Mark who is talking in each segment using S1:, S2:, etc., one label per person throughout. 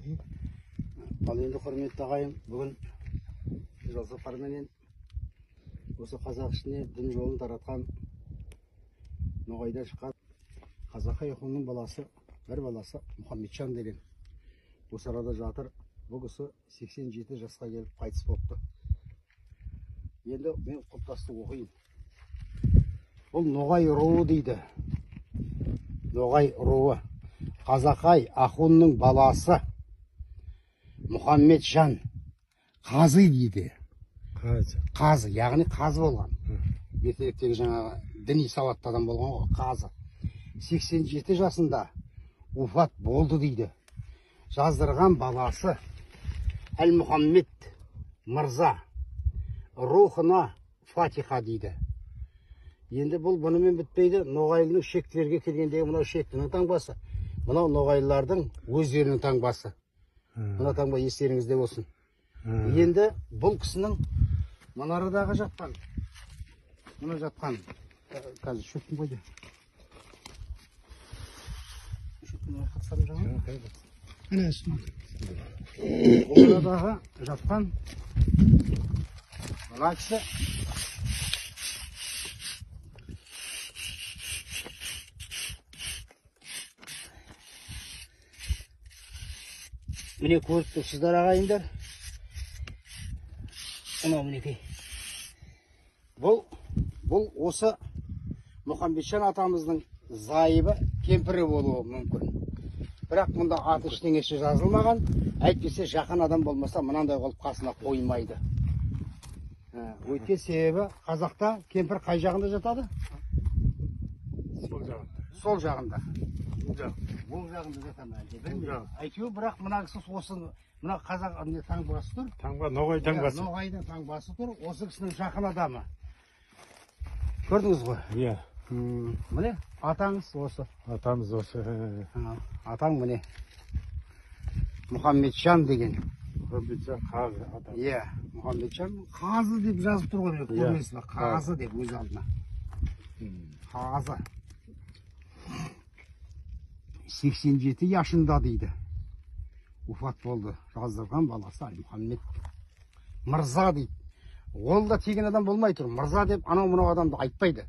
S1: Ал енді, құрметті ағайын, бүгін жолсапарменен осы қазақ ішіне дін жолын таратқан, Ноғайда шыққан Қазақай ахунның баласы, бір баласы Мұхаммеджан деген осы арада жатыр. Бұл кісі 87 жасқа келіп қайтыс болыпты. Енді мен құлпытасты оқиын. Бұл Ноғай руы дейді. Ноғай руы. Қазақай ахунның баласы Мұхаммеджан қазы дейді.
S2: Қазы.
S1: Қазы, яғни қазы болған. Ертеректегі жаңағы діни сауатты адам болған ғой, қазы. 87 жасында уфат болды дейді. Жаздырған баласы Әл-Мұхаммед мырза, рухына фатиха дейді. Енді бұл бұнымен бітпейді. Ноғайлының шектілерге келгендегі мынау шектінің таңбасы. Мынау ноғайлылардың өздерінің таңбасы. Мына таңба естеріңізде болсын. Енді бұл кісінің мұнарадағы жатқан, мына жатқан, қазір шөптің қойды. Шөптің қатысам жаңа?
S3: Міне үстінде.
S1: Мұнарадағы жатқан мына кісі міне көріп тұрсыздар, ағайындар. Мынау мінекей. Бұл осы Мұхаммеджан атамыздың зайыбы, кемпірі болуы мүмкін. Бірақ мұнда аты ештеңесі жазылмаған. Әйтпесе жақын адам болмаса мынандай қылып қасына қоймайды. Өйткені себебі қазақта кемпір қай жағында жатады?
S2: Сол жағында.
S1: Сол жағында.
S2: Оң жағында.
S1: Оң жағында жата ма әлде?
S2: Оң
S1: Білмеймін.
S2: жағында.
S1: Әйтеуір бірақ мына кісі осы мына қазақ не таңбасы тұр.
S2: Таңба, Ноғай таңбасы.
S1: Ноғайдың таңбасы тұр. Осы кісінің жақын адамы. Көрдіңіз ғой?
S2: Иә.
S1: Міне атаңыз осы.
S2: Атамыз осы.
S1: Атаң міне. Мұхаммеджан деген.
S2: Мұхаммеджан қазы атам.
S1: Иә, Мұхаммеджан қазы деп жазып тұр ғой, міне,
S2: Иә.
S1: көрдіңіз бе? Қазы деп өз алдына. Қазы. 87 yaşында дейді. Уфат болды. Жаздырған баласы Әлмұхаммед мырза дейді. Ол да тегін адам болмай тұр. Мырза деп анау мынау адамды айтпайды.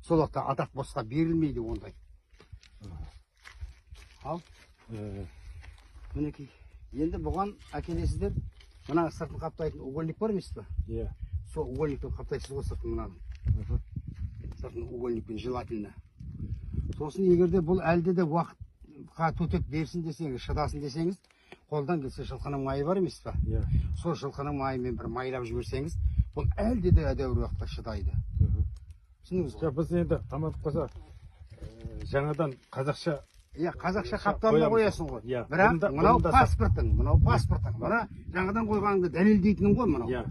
S1: Сол уақытта атақ босқа берілмейді ондай. Ал, мінекей. Енді бұған әкелесіздер. Мына сыртын қаптайтын угольник бар емес пе?
S2: Иә.
S1: Сол угольникпен қаптайсыз ғой сыртын мынаның. Сыртын угольникпен желательно. Сосын егер де бұл әлде де уақытқа төтеп берсін десеңіз, шыдасын десеңіз, қолдан келсе жылқының майы бар емес пе?
S2: Иә.
S1: Сол жылқының майымен бір майлап жіберсеңіз, бұл әлде де әдәуір уақытқа шыдайды. Түсіндіңіз ғой?
S2: Жоқ, біз енді амандық болса, жаңадан қазақша
S1: Иә, қазақша қаптамай
S2: қоямыз.
S1: қоясың ғой.
S2: Иә.
S1: Бірақ мынау паспортың, мынау паспортың. Мына жаңадан қойғаныңды дәлелдейтінің ғой мынау.
S2: Иә.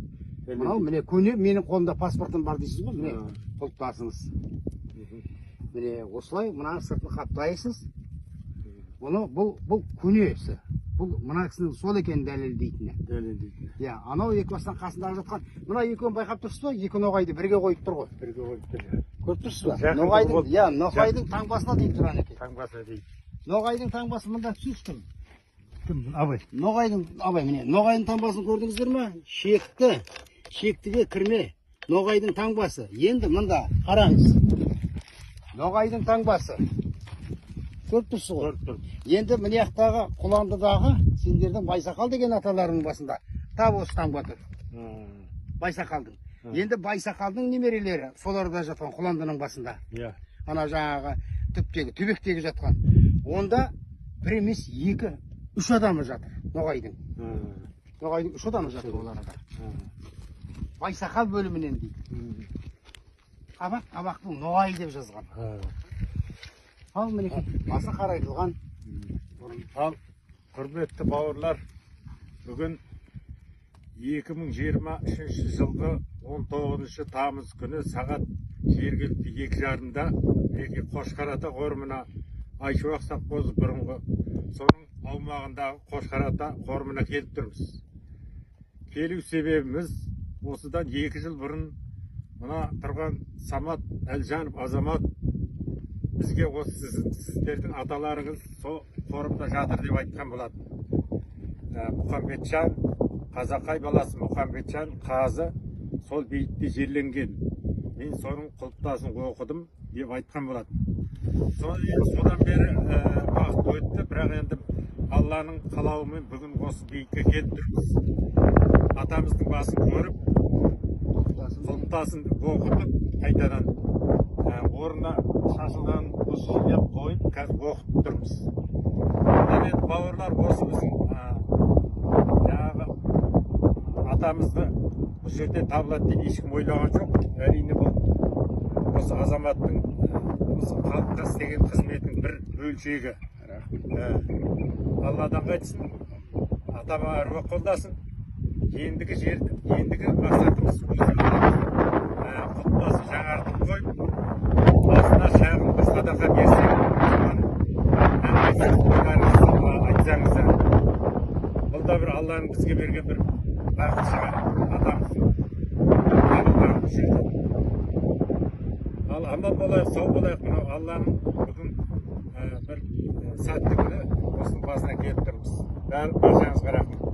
S1: Мынау міне көне менің қолымда паспортым бар дейсіз ғой, міне құлпытасыңыз. Міне осылай мына сыртын қаптайсыз. Бұны бұл көнесі. Бұл мына кісінің сол екенін дәлелдейтіні.
S2: Дәлелдейтіні.
S1: Иә, анау екі бастан қасындағы жатқан мына екеуін байқап тұрсыз ба? Екі ноғайды бірге қойып тұр ғой.
S2: Бірге қойып тұр.
S1: Көріп тұрсыз ба?
S2: Жақындығы
S1: Ноғайдың,
S2: болды.
S1: иә, ноғайдың таңбасына дейін тұр әнекей.
S2: Таңбасы дейді.
S1: Ноғайдың таңбасы мында түсіп тұр.
S2: Кім? Абай.
S1: Ноғайдың, абай міне, ноғайдың таңбасын көрдіңіздер ме? Шекті, шектіге кірме. Ноғайдың таңбасы. Енді мында қараңыз. Ноғайдың таңбасы. Көріп тұрсыз ғой?
S2: Көріп тұрмын.
S1: Енді мына жақтағы Құландыдағы сендердің Байсақал деген аталарының басында тап осы таңба тұр. Байсақалдың. Енді Байсақалдың немерелері соларда жатқан Құландының басында.
S2: Иә.
S1: Ана жаңағы түптегі, түбектегі жатқан. Онда бір емес, екі, үш адамы жатыр Ноғайдың. Ноғайдың үш адамы жатыр ол арада. Байсақал бөлімінен дейді. Абақ, абақтың Ноғай деп жазған. Ал мінекей, басы қарайтылған.
S2: Ал, құрметті бауырлар, бүгін 2023 жылғы 19 тамыз күні сағат жергілікті 2:30-да мінекей Қошқар ата қорымына, Айшуақ совхозы бұрынғы, соның аумағындағы Қошқар ата қорымына келіп тұрмыз. Келу себебіміз осыдан 2 жыл бұрын мына тұрған Самат Әлжанов азамат бізге осы сіздердің аталарыңыз сол қорымда жатыр деп айтқан болатын. Мұхамбетжан, Қазақай баласы Мұхамбетжан қазы сол бейітте жерленген. Мен соның құлпытасын оқыдым деп айтқан болатын. Содан бері уақыт өтті, бірақ енді Алланың қалауымен бүгін осы бейітке келіп тұрмыз. Атамыздың басын көріп, құлпытасын оқытып, қайтадан орнына шашылған осы жерге қойып, қазір оқытып тұрмыз. Ал енді бауырлар, осы біздің жаңағы атамызды бұл жерде табылады деп ешкім ойлаған жоқ. Әрине, бұл осы азаматтың осы халыққа істеген қызметінің бір бөлшегі. Алладан қайтсын, атама әруақ қолдасын. Ендігі жер, ендігі мақсатымыз осы атамыздың құлпытасын жаңартып қойып, басына шағын бір садақа берсек, соған ойларыңызды айтсаңыздар. Бұл да бір Алланың бізге берген бір бақыт шығар, атамыздың табылғаны бұл жерде. Ал аман болайық, сау болайық. Мынау Алланың бүгін бір сәтті күні, осының басына келіп тұрмыз. Бәрі баршаңызға рахмет.